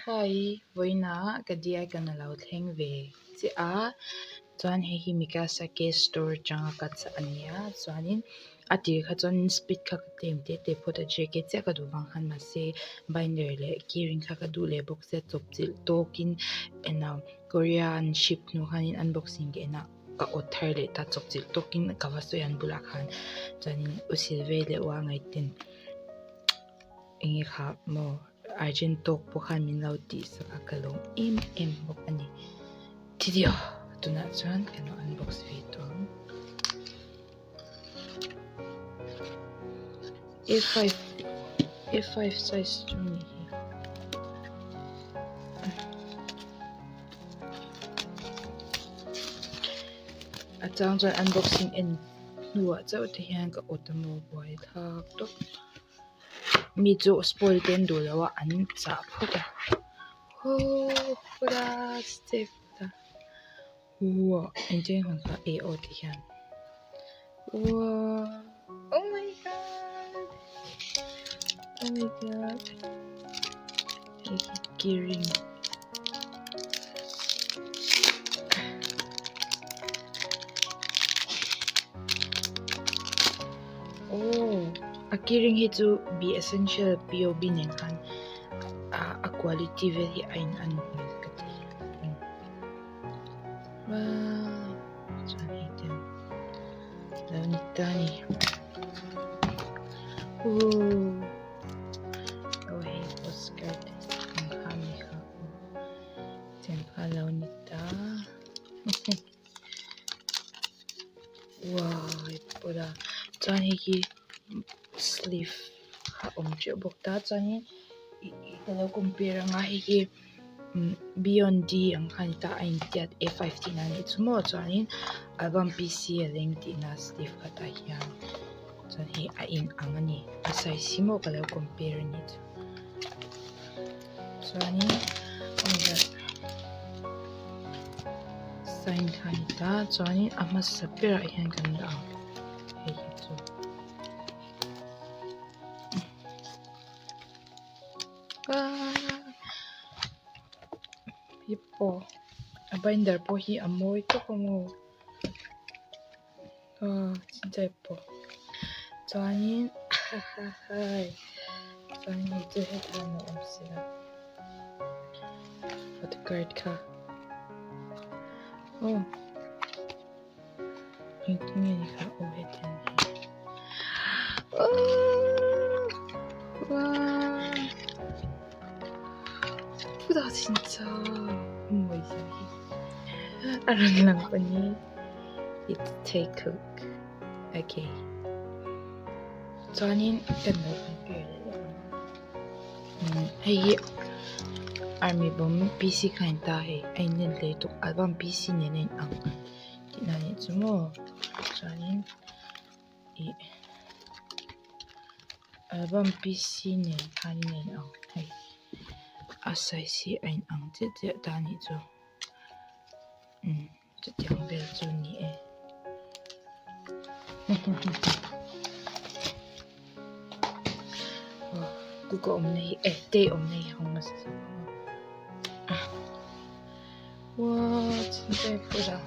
Hi vawiinah ka DI kan a lo thleng ve che a chuan hei hi Mikasa K store atanga ka chah a ni a chuanin a tir kha chuan speed kha ka tlem te te phawt a JK chiah ka duh vang khan mahse binder leh key ring kha ka duh leh bawk sia chawpchilh tawkin Korea an ship hnu khanin unboxing ka en a. Ka awt thar leh ta chawp chilh tawkin ka va sawi an bulah khan chuanin u Silve leh u Angaihten enge kha maw urgent tawk pawh khan min lo tih sak a ka lawm em em bawk a ni video tunah chuan kan lo unbox ve tawh ang A five A five size chu a nih hi. A chang chuan unboxing en hnuah chauh te hian ka awt a maw buai thlak tawp mi chu spoil te an duh lo a an chah phawt a haww phawt a step a uah engtin nge kha e aw ti hian uah oh my god oh my god hei hi key ring oh a key ring hi chu be essential P O B nen khan a quality vel hi a in an hmel ka ti. Wow chuan hei te lo ni ta a ni ooh aw hei postcard ang kha a ni kha aw tiang kha a lo ni ta wow hei pawh a chuan hei hi sleeve a awm teuh bawk ta chuanin ih ka lo compare anga hei hi. Beyond D ang kha a ni ta a intiat A five tihna a nih chu maw chuanin album P C a leng tihna sleeve khatah hian chuan hei a in ang a ni a size hi maw ka lo compare a nih chu chuanin sign kha a ni ta chuanin a hmasa berah hian kan dah ang hei hi chu. Hippo a binder pawh hi a mawi tawk ang aw aw chinchai pawh chuanin chuanin hei chu hetah a awm si a photo card kha aw. Engtin nge ni kha aw heti ang hi Puta 진짜 뭐 있어 a rawn lang pawh ni it's Taekook okay chuanin kan lo compare leh lawk ang hei hi army bomb PC kha a ni ta hei a in len hle tuk album PC nen a in ang. Tihna nih chu maw chuanin ih album PC nen khan a in ang hei a size hi a in ang chiah chiah ta nih chu umm chutiang vel chu a ni e cooker awmna hi eh tray awmna hi a awm nasa zawk ang a.